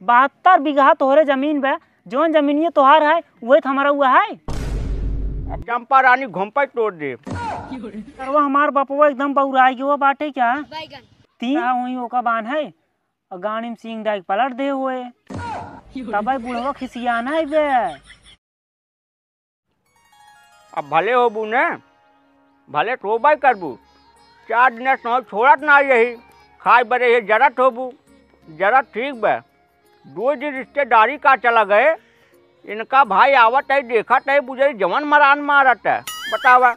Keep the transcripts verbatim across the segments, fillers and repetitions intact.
बहत्तर बीघा तोहरे जमीन बा, जौन जमीनिये तोहार है, उहे तो हमारा हुआ है। अब चंपा रानी घोंपई तोड़ दे। सरवा हमार बपवा एकदम बौराई गवा बाटे क्या? बैगन। तीन हुई ओका बान है, और गाड़ी में सींग डाइक पलट दे हुए। तबे बुढ़वा खिसियाना है बे। अब भले होबू ने, भले तो होबे करबू। चार दिन से छोड़त ना यही, खाए बरे ये जरत होबू, जरत ठीक बा। दो दिन रिश्तेदारी का चला गए, इनका भाई आवत है, देखत है, बुझे जवन मरान मारत है। बतावा,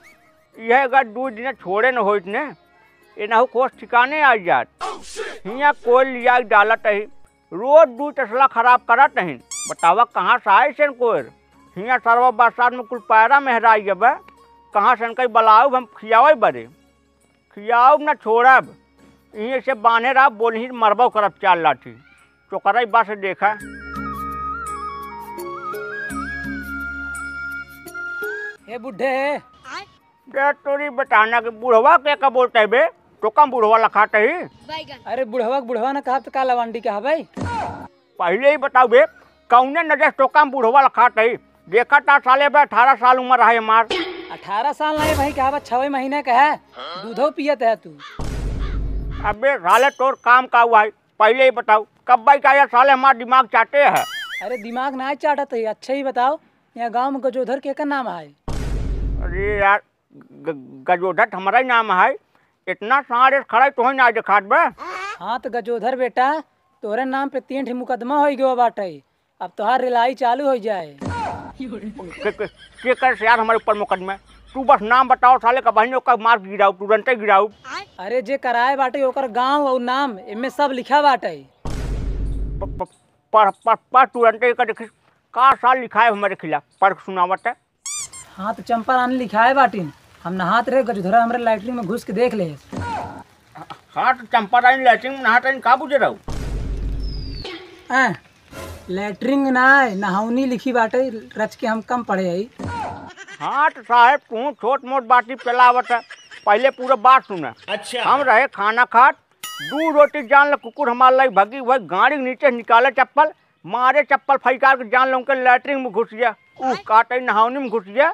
यह अगर दो दिन छोड़े न होइत ने, इनहु खोस ठिकाने आ जात। हियाँ कोई लिया डालत है, रोज दू तसला खराब करत हइन। बतावा, कहाँ से आए सेन कोयर? हियाँ सरवा बरसात में कुल पैरा मेहराई जब, कहाँ से इनका बलाउब हम खियावे बरे? खियाउब न छोड़ब। इहें से बान्हे रहा, बोलही मरबो करब चार लाठी। चोकरई बस देखा। ए बुढ़े, दे तोरी बताना के बुढ़वा के का बोलते बे? तो कम बुढ़वा लखात ही। बैगन। अरे बुढ़वा के बुढ़वा न कहब तो का लवांडी कहब भाई? पहिले ही बताउ बे, कौने नजर से तो कम बुढ़वा लखात ही? देखा ता साले बे अठारह साल उम्र है हमार। अठारह साल नहीं भाई, कहब छवे महीने का है, दूधो पियत है तू। अबे साले तोर काम का हुआ है? पहिले ही बताउ, कब भाई का ये साले हमार दिमाग चाटे है? अरे दिमाग ना चाटत है, अच्छा ही बताउ, यहाँ गाँव में गजोधर के का नाम है? अरे यार, ग-, गजोधर त हमारा ही नाम है। इतना साँढ़ एस खड़ा है, तोहई ना देखात बा। हाँ, तो गजोधर बेटा, तोहरे नाम पे तीन ठे मुकदमा होइ गयो बाटे। अब तोहार रिलाई चालू होइ जाए। के, के, के कर से यार हमारे ऊपर मुकदमा? तू बस नाम बताओ साले का बहन का मार गिराउब, तुरंते गिराउब। अरे, जे कराए बाटे, ओकर गाँव और नाम, एमे सब लिखा बाटे। प-, प-, पढ़, पढ़, पढ़, तुरंते एकर देखिस, का साल लिखाए हमारे खिलाफ, पढ़ के सुनावत है। हाँ, तो चंपा रानी लिखाए बाटिन। हम नहात रहे, गजोधरा हमरे लैट्रिन में घुस के देख ले। हाँ, तो चंपा रानी लैट्रिन में नहात रही, का बुझे रहू? हैं, लैट्रिन ना है, नहाउनी लिखी बाटे, रच के हम कम पढ़े हई। हाँ, तो साहेब, तू छोट मोट बाती फैलावत है, पहिले पूरा बात सुना। अच्छा। हम रहे खाना खात, दू रोटी जान ल कुकुर हमार लाई भगी, वही गाड़ी के नीचे से निकाले चप्पल, मारे चप्पल फैकार के जान ल उनके लैट्रिन में घुस गया, ऊ काटे नहाउनी में घुस गया।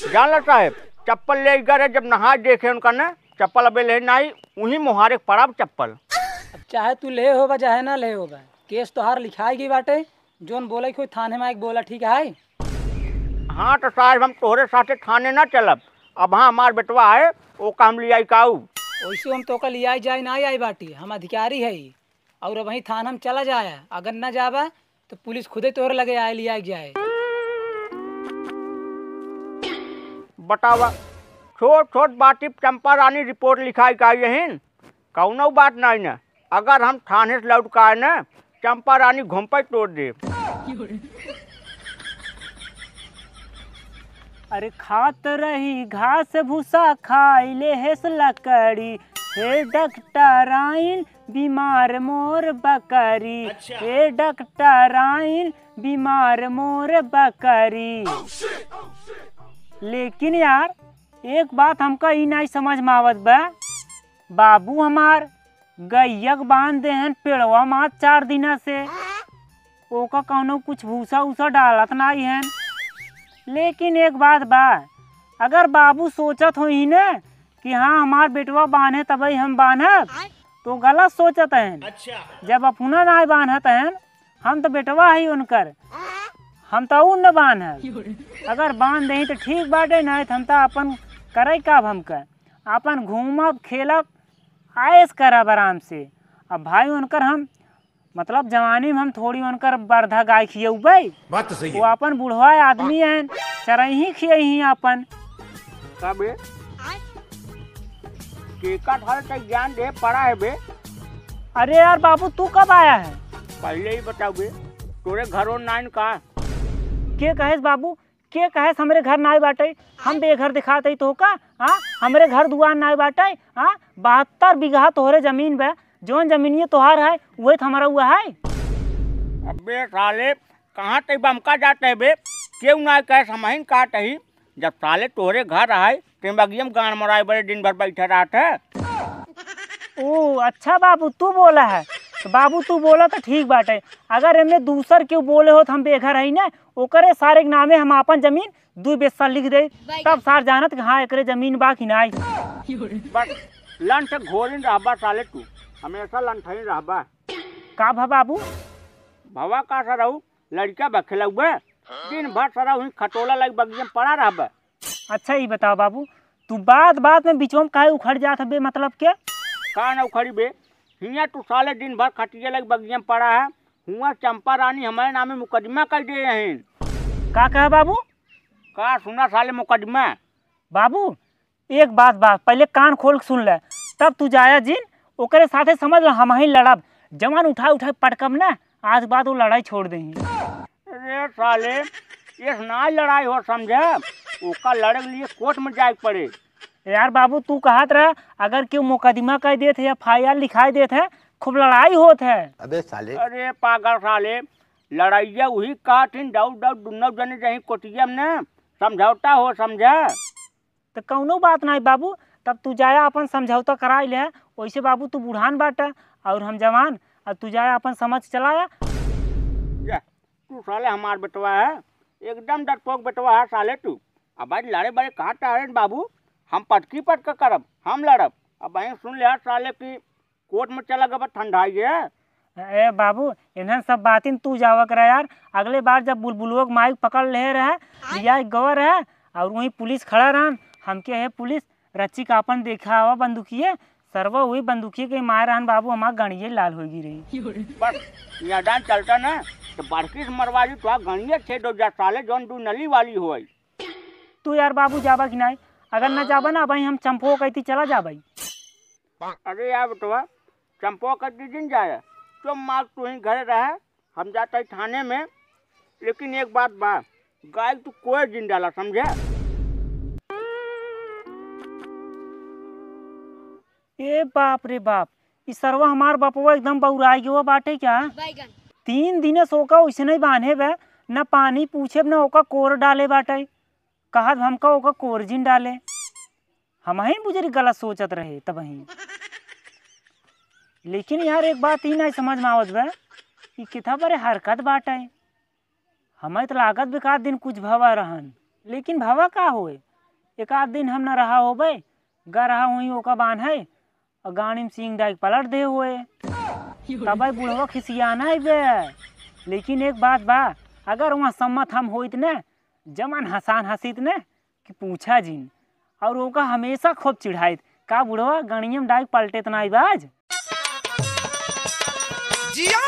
जान ल साहेब, चप्पल ले गए रहे, जब नहा देखे उनका ने, चप्पल अबे ले नाई, उही मोहारे के पड़ाब चप्पल। अब चाहे तू ले होबा, चाहे ना ले होबा, केस तोहार लिखाई गई बाटे, जौन बोले कोई थाने में आके बोला, ठीक है? हाँ, तो साहेब, हम तोहरे साथे थाने ना चलब। अब हाँ, हमार बेटवा है, ओका हम लियाई काऊ। वैसे हम तोका लियाई जाए ना आई बाटी, हम अधिकारी है, और अब वहीं थाना में चला जाया, अगर ना जाबा, तो पुलिस खुदे तोहरे लगे आए, लियाई जाए। बतावा, छोट छोट बाती पे चंपा रानी रिपोर्ट लिखाई का यहिन? कौनो बात नहीं न, अगर हम थाने से लौट के आए न, चंपा रानी घोंपई तोड़ दे। अरे खात रही घास भूसा, खाई ले हेस लकड़ी, हे डॉक्टर आइन बीमार मोर बकरी, अच्छा। हे डॉक्टर आइन बीमार मोर बकरी। लेकिन यार, एक बात हमका ई नाई समझ में आवत बा, बाबू हमार गइया के बांध देहन पेड़वा मात चार दिना से, ओका कौनो कुछ भूसा उसा डालत नाई हन। लेकिन एक बात बा, अगर बाबू सोचत होई न कि हाँ, हमार बेटवा बांधे तबई हम बांधब, तो गलत सोचत हन। अच्छा। जब अपना नाई बांधत हन, हम तो बेटवा हई उनकर, हम तो ऊ न बांधब। अगर बांध देही तो ठीक बाटे, नाई तो हम तो अपन करे का, अब हमका अपन घूमब, खेलब, ऐश करब आराम से। अब भाई उनकर हम, मतलब जवानी में हम थोड़ी उनकर बरधा गाय खियउबे। बात तो सही वो है। अपन बुढ़वा आदमी हैं, चरही खियही अपन। का बे? केका घर तक ज्ञान दे पड़ा है बे? अरे यार बाबू, तू कब आया है? पहिले ही बताउ बे, तोरे घरो नाइन का? के कहेस बाबू, के कहेस हमरे घर नाई बाटे? हम बेघर दिखात हई तोहका? हाँ, हमरे घर दुआर नाई बाटे? हाँ, बहत्तर बीघा तोहरे जमीन बा, जौन जमीनिये तोहार है, उहे तो हमारा हुआ है। अबे साले, कहाँ तई बमका जात है बे? केहू नाई कहेस, हमहिन कहत हई। जब साले तोहरे घर आए, ते बगिया में गान मराए बड़े दिन भर बैठे रहत है। ओ, अच्छा बाबू, तू बोला है। तो बाबू, तू बोला तो ठीक बाटे, अगर एमे दूसर केहू बोले होत हम बेघर हई ना, ओकरे सारे के नामे हम आपन जमीन दुई बेस्सा लिख दे, तब सार जानत कि हाँ, एकरे जमीन बा कि नाई। बस लंठ घोरिन रहबा साले तू, हमेशा लंठइन रहबा। का भा बाबू? भवा का सरऊ, लड़का बा खेलउबे, दिन भर सरऊ ही खटोला लग बगिया में पड़ा रहबे। अच्छा, ई बताओ बाबू, तू बात बात में बिचवा में काहे उखड़ जात हबे, मतलब के? का ना उखड़ी बे, हियाँ तू साले दिन भर खटिया लग बगिया में पड़ा है, हुआँ चंपा रानी हमारे नामे मुकदमा कर दे रहे हैं। का कहा बाबू? का सुना साले मुकदमा? बाबू, एक बात बा, पहले कान खोल के सुन ले, तब तू जाया जिन, ओकरे साथे समझ ल हम ही लड़ब, जवान उठा उठा पटकब ना, आज बाद वो लड़ाई छोड़ देही। अरे साले, ये ना लड़ाई हो समझे, ओका लड़े के लिए कोर्ट में जाए के पड़े। यार बाबू, तू कहत रहा अगर केहू मुकदमा कर देत है, एफ आई आर लिखाई देत है, खूब लड़ाई होत है। अबे साले। अरे पागल साले, लड़ाइया वही कहत हिन, दौड़ दौड़ दुन्नो जने जहीं कोटिया में न समझौता हो समझे। तो कौनो बात नहीं बाबू, तब तू जाया अपन समझौता कराई ले। वैसे बाबू तू बुढ़ान बाटा और हम जवान, अब तू जाया अपन समझ चलाया। जा, तू साले हमार बेटवा है, एकदम डरपोक बेटवा है साले तू। अब आज लड़े बड़े कहाँ टहरे बाबू, हम पटकी पटका करब, हम लड़ब। अब वहीं सुन ले साले की कोर्ट में चला गबा ठंडाई है। ए बाबू, इन्हन सब बातिन तू जावा करा यार। अगले बार जब बुलबुलवा के माइक पकड़ ले रहे, लिया गवा रहे, और वहीं पुलिस खड़ा रहन, हमके हे पुलिस, रच्ची का अपन देखावा बंदूकिये, सरवा हुई बंदूकिये के मार रहन बाबू, हमार गणिये लाल होगी रही। बस, ये अडान चलता ना, तो बड़की से मरवा ली, तो गणिये छेद हो जा साले, जौन दू नली वाली होई। तू यार बाबू जाबा कि नाई? अगर ना जाबा ना, भाई हम चंपो कहती चला जा भाई। अरे यार बेटवा, चंपो कहती जिन जाए, तो मार तू ही घरे रहे, हम जाता ही थाने में। लेकिन एक बात बा, गाय तू कोई जिन डाला समझे। ए बाप रे बाप, ई सरवा हमार बपवा एकदम बौराई गवा बाटे क्या? बैगन। तीन दिन से ओका ओइसने बान्हे बे, न पानी पूछे न ओका कोर डाले बाटे। कहत हमका ओका कोर जिन डाले। हमही बुजुर्ग गलत सोचत रहे तबही। लेकिन यार एक बात ई नहीं समझ में आवत बे, ई किथा बरे हरकत बाटे। हमें तो लागत बे एक आध दिन कुछ भवा रहन, लेकिन भवा का होए? एक आध दिन हम न रहा होबे, गा रहा हुई ओका बान्हे, और गाड़ी में सींग डाइक पलट दे हुए। तबे बुढ़वा खिसियाना है बे। लेकिन एक बात बा, अगर वहाँ सम्मत हम होइत न, जमन हसान हसीत न कि पूछा जिन, और ओका हमेशा खूब चिढ़ाइत, का बुढ़वा गणियम डाइक पलटे त नाई बाज? जिया